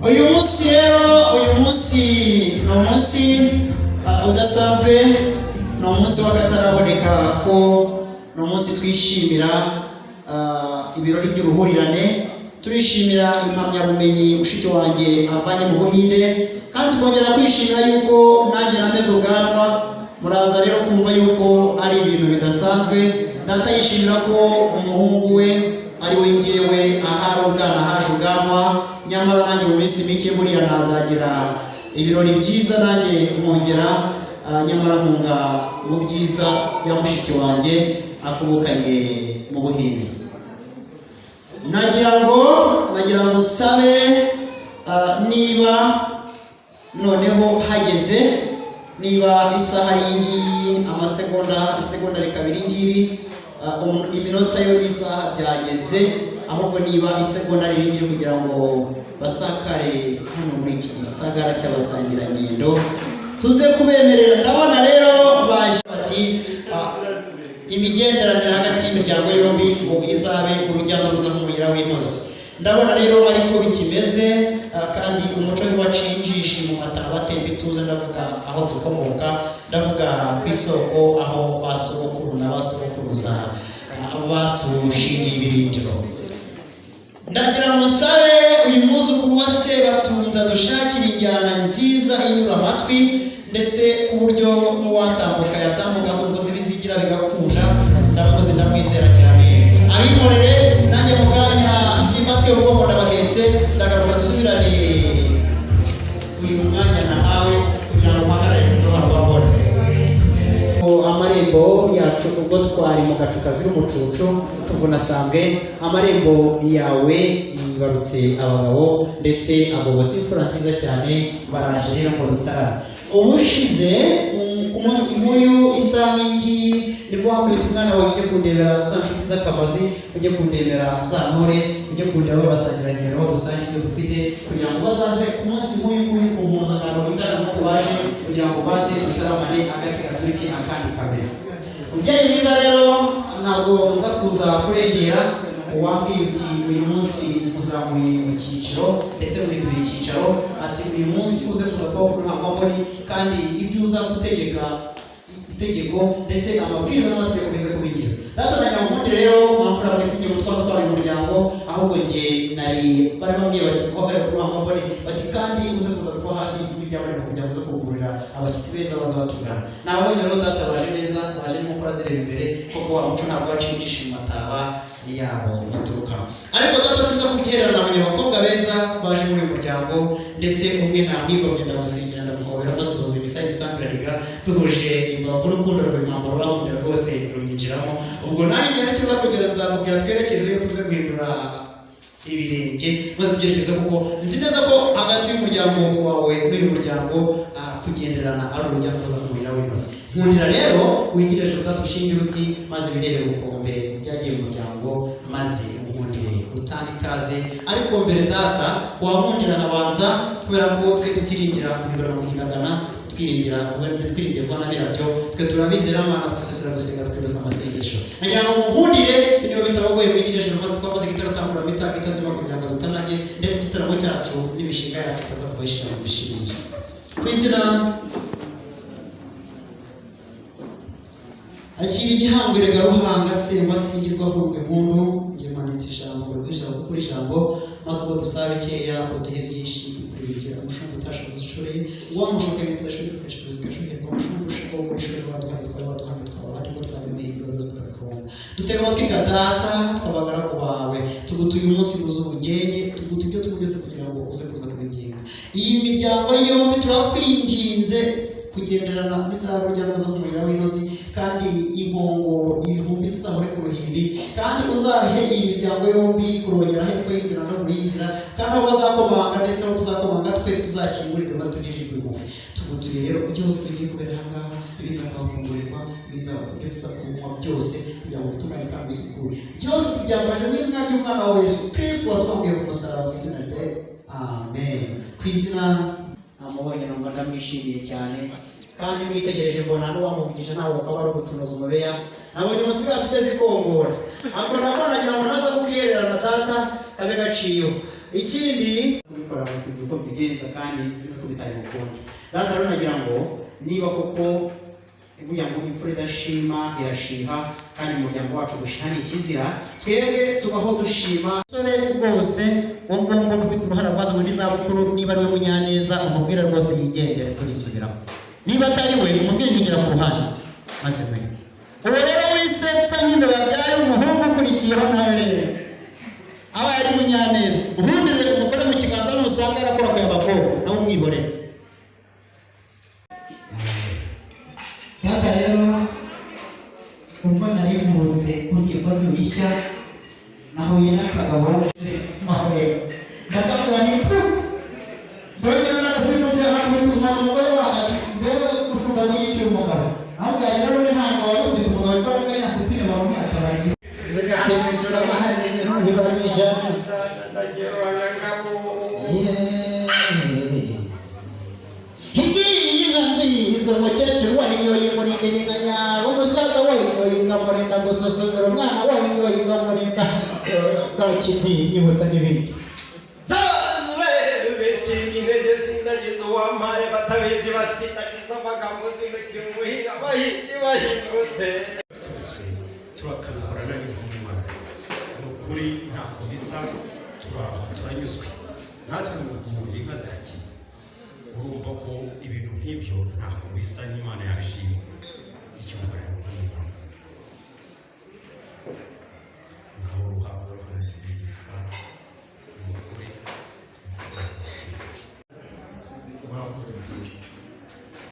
Uyu munsi rero, uyu munsi ni umunsi udasanzwe, ni umunsi w'akataraboneka, kuko ni umunsi twishimira ibirori by'uruhurirane. Turishimira impamyabumenyi mushiki wanjye avanye mu Buhinde, kandi twongera kwishimira yuko nanjye nameze ubwanwa. Muraza rero kumva yuko ari ibintu bidasanzwe. Data yishimira ko umuhungu we ari we ngewe, ahari ubwana haje ubwanwa, nyamara nanjye mu minsi mike buriya nazagira ibirori byiza, nanjye nkongera nyamara nkunga mu byiza bya mushiki wanjye akubukanye mu Buhinde. Nagira ngo nsabe, niba noneho hageze, niba isaha ari iyi ngiyi, amasegonda, isegonda rikaba iri ngiri, iminota yo n'isaha byageze, ahubwo niba isegonda ari iri ngiri kugira ngo basakare hano muri iki gisagara cy'abasangirangendo, tuze kubemerera. Ndabona rero baje bati imigenderanire hagati y'imiryango yombi ngo izabe urujya n'uruza nk'umuyira w'intozi. Ndabona rero ariko bikimeze, kandi umuco w'iwacinjishi mu mataba atemba ituze. Ndavuga aho dukomoka, ndavuga ku isoko aho ba sogokuru na ba sogokuruza batushingiye ibirindiro. Ndagira ngo nsabe uyu mwuzukuru wa Sebatunza dushakire injyana nziza inyura amatwi, ndetse ku buryo n'uwatambuka yatambuka azunguza ibizigira bigakunda. Ndamuzi, ndamwizera cyane, abinkorere. Nanjye mu kanya simbatwe ubwonko, ndabahetse, ndagaruka nsubirane uyu mwanya nahawe kugira ngo mpagarare rwambona amarembo yacu. Ubwo twari mu gacu kazira umucucu, tuvuna sambwe, amarembo yawe yibarutse abagabo, ndetse agobotse imfura nziza cyane. Baraje rero ngo dutarame. Ubushize ku munsi nk'uyu, isaha nk'iyi, nibwo wambwiye uti: "Umwana wawe, ujye kundebera za nshuti z'akamazi, ujye kundebera za ntore, ujye kundeba babasangirangendo dusange ibyo dufite, kugira ngo bazaze ku munsi nk'uyu nguyu ku mpuzangano ingana nk'uko baje, kugira ngo baze dutaramane agati gaturiki akandi kamera." Mubyeyi mwiza rero, ntabwo nza kuza kurengera. Uwambwiye uti: "Uyu munsi muzamuye mu cyiciro, ndetse muhinduriye icyicaro," ati: "Uyu munsi uze kuza kuba kuri mboni, kandi ibyo uza gutegeka, itegeko ndetse amabwiriza n'amategeko bize kubigira." Data, nagira ngo ubundi rero mpamfura mwese njye gutwara utwara uyu muryango, ahubwo njye nari bari bambwiye bati: "Uhagarare kuri mboni," bati: "Kandi uze kuza kuba hafi y'ibyaboneka kugira ngo uze kugurira abashyitsi beza baza batugana." Nabonye rero data baje neza, baje n'inkokora zireba imbere, koko wa muco ntabwo wacinjisha mu mataba yabo baturuka. Ariko data, sinza kubyiherera. Nabonye abakobwa beza baje muri uyu muryango, ndetse umwe namwigomye, ndamusingira, ndamuhobera, maze duhuza ibisa, imisambi irahiga, duhuje imbavu, urukundo rwa impambaro rurankundira rwose, runyinjiramo. Ubwo nanjye igihe nikiza kugera nzamubwira twerekeze iyo tuze guhindura ibirenge maze tugerekeze, kuko nzi neza ko hagati y'umuryango wawe n'uyu muryango kugenderana ari urujya n'uruza nk'umurira w'intozi. Nkundira rero wigire ejo ushinge uruti, maze wirebere ubukombe byagiye mu muryango, maze unkundire utange ikaze. Ariko mbere data, wankundira nkabanza, kubera ko twe tutiringira guhindura guhindagana, twiringira twiringiye kubona mirabyo, twe turabizera Imana, twisasira gusenga, twiroza amasengesho. Nagira ngo munkundire, niba bitabagoye, mwigire ejuru, maze twamaze igitero tambura mitaka itazima kugira ngo dutanage, ndetse igitaramo cyacu n'imishinga yacu itaza kuva yishira mu bishimisha ku izina. Akira igihango erega Ruhanga sengwa, singizwa, ahubwo impundu. Njye manitse ijambo ngo ijambo kuri ijambo, maze ubwo dusaba bikeya uduhe byinshi. Kubigira umushumba utashoboza ushoreye, wamushoka ibintu udashobotse ugashoboza ugashoherwa, umushumba ushaka ubishoje, waduhanye twaba waduhanye twaba abandi ko twabimeye ibibazo tukabihomba. Dutega amatwi ga data, twabagaragu bawe, tugutuye umunsi wuzuye ubugenge, tugutuye ibyo tuba byose kugira ngo uze kuza kubigenga iyi miryango yombi. Turakwinginze kugenderana bizaba urujya n'uruza nk'umuriro w'inozi, kandi inkongoro ibihumbi zizahore ku ruhimbi, kandi uzahe iyi miryango yombi kurongera hepfo y'inzira no ruguru y'inzira, kandi aho bazakomanga ndetse aho tuzakomanga twese tuzakingurirwe, maze tugirirwe impuhwe. Tugutuye rero byose bigiye kubera aha ngaha, bizakuhafungurirwa, ibyo tuzakunywa byose, kugira ngo bitungane kandi bisukure. Byose tubyambaje mu izina ry'umwana wa Yesu Kristo watwambwiye ku musaraba, mu izina rye, amen. Ku izina namubonye numva ndamwishimiye cyane, kandi mwitegereje mbona n'uwamuvugisha ntabwo akaba ari ugutunoza umubeya. Nabonye umusigati uteze ikongora, ako nabwo nagira ngo naza kubwihererana data kabe gaciyeho. Ikindi kubikora mu kugira uko mbigenza, kandi nzi ko bitari bukunde. Data rero, nagira ngo niba koko burya ngo imfura idashima irashiha, kandi umuryango wacu gushiha ni ikizira, twebwe tubaho dushima. Sore rwose, uwo ngomba ufite uruhara rwazanywe n'izabukuru, niba ari we Munyaneza, umubwire rwose yigendere, turisubiraho. Niba atari we, umubwire yigira ku ruhande maze mwereke. Uwo rero wisetsa nk'imbeba byari umuhungu ukurikiyeho nawe rero aba ari Munyaneza. Ubundi reka umugore mu kiganza, nusanga yarakora ku abakobwa, nawe umwihorere. Data rero, ubwo nari nkurutse ku nkiko ntibishya, nahuye n'akagabo mahwemo, ndakabwira nti pu mbonye n'agasimbukiye hano nkana umugore wacu ati: "Mbewe ushumba ngo yiciye umugabo." Ahubwo rero none ntabwo wari ufite umugabo witwa Rugari afite abantu ntiyatabara igihugu zigatema ijoro amahari ntibamijana. Inka nziza, umukecuru wayinyoye imurinda iminkanyari, umusaza wayinyoye inkamurinda gususumira, umwana wayinyoye inkamurinda bwakindi, nyibutsa n'ibindi. Beshinga intege sindagiza uwampaye, batabizi basindagiza amagambo, zimukira umuhinga abahinzi bahindutse. Turutse turakabihorana n'intumwa. Ni ukuri ntako bisa, turaho turanyuzwe natwe mu rwuri, inka zirakina. Urumva ko ibintu nk'ibyo ntako bisa n'Imana yabishima.